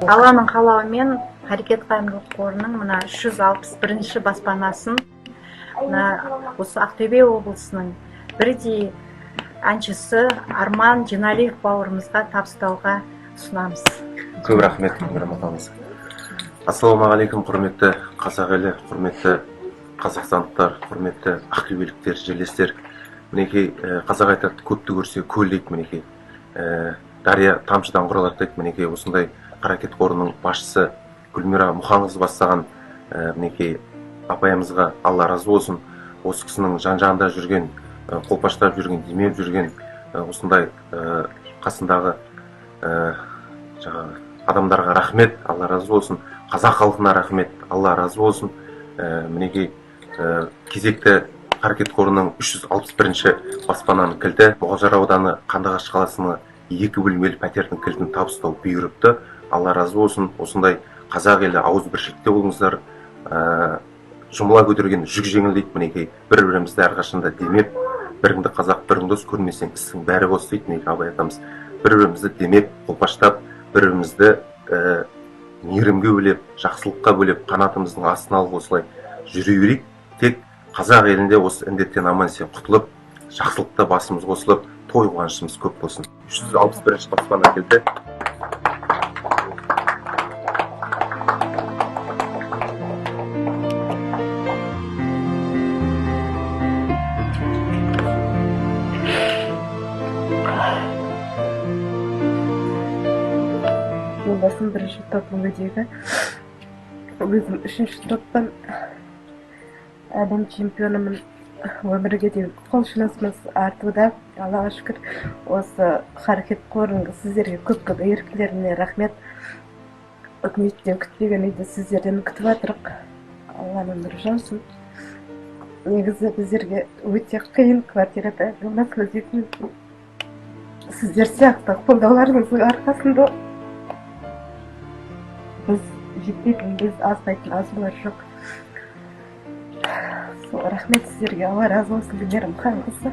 Алланың қалауымен Харекет қайырымдылық қорының мына 361 баспанасын мына осы Ақтөбе облысының бірдей әншісі Арман Жиналиев бауырымызға табыстауға ұсынамыз. Көп рахмет, Гүлмира апамыз. Ассалаумағалейкум, құрметті қазақ елі, құрметті қазақстандықтар, құрметті ақтөбеліктер, жерлестер. Мінекей, қазақ айтады, көпті көрсе көл дейді, мінекей. Дария тамшыдан құралады дейді, мінекей, осындай Қаракет қорының басшысы Гүлмира Мұханқызы бастаған, мінекей, апайымызға Алла разы болсын. Осы кісінің жан жағында жүрген, қолпаштап жүрген, демеп жүрген, осындай қасындағы жаңағы адамдарға рахмет, Алла разы болсын. Қазақ халқына рахмет, Алла разы болсын. Мінекей, кезекті Қаракет қорының 361 баспананың кілті Мұғалжар ауданы Қандыағаш қаласының 2 бөлмелі пәтердің кілтін табыстау бұйырыпты. Алла разы болсын. Осындай қазақ елі ауызбіршілікте болыңыздар. Жұмыла көтерген жүк жеңіл дейді, мінекей, бір бірімізді әрқашанда демеп, біріңді қазақ, бірің дос көрмесең істің бәрі бос дейді, мінекей, Абай атамыз. Бір бірімізді демеп, қолпаштап, бір бірімізді мейірімге бөлеп, жақсылыққа бөлеп, қанатымыздың астына алып осылай жүре берейік. Тек қазақ елінде осы індеттен аман есен құтылып, жақсылықта басымыз қосылып, той қуанышымыз көп болсын. 361 баспана келді. Жолдасым бірінші топ мүгедегі, өзім үшінші топтан, әлем чемпионымын. Өмірге деген құлшынысымыз артуда, Аллаға шүкір. Осы Харекет қорының сіздерге көп көп еріктілеріне рахмет. Үкіметтен күтпеген үйді сіздерден күтіп жатырық. Алланың нұры жаусын. Негізі біздерге өте қиын квартирада, жолдасымыз екеуміз сіздер сияқты қолдауларыңыздың арқасында біз жетпейтін, біз азбайтын азулар жоқ. Сол, рахмет сіздерге, Алла разы болсын, Гүлмира Мұханқызы.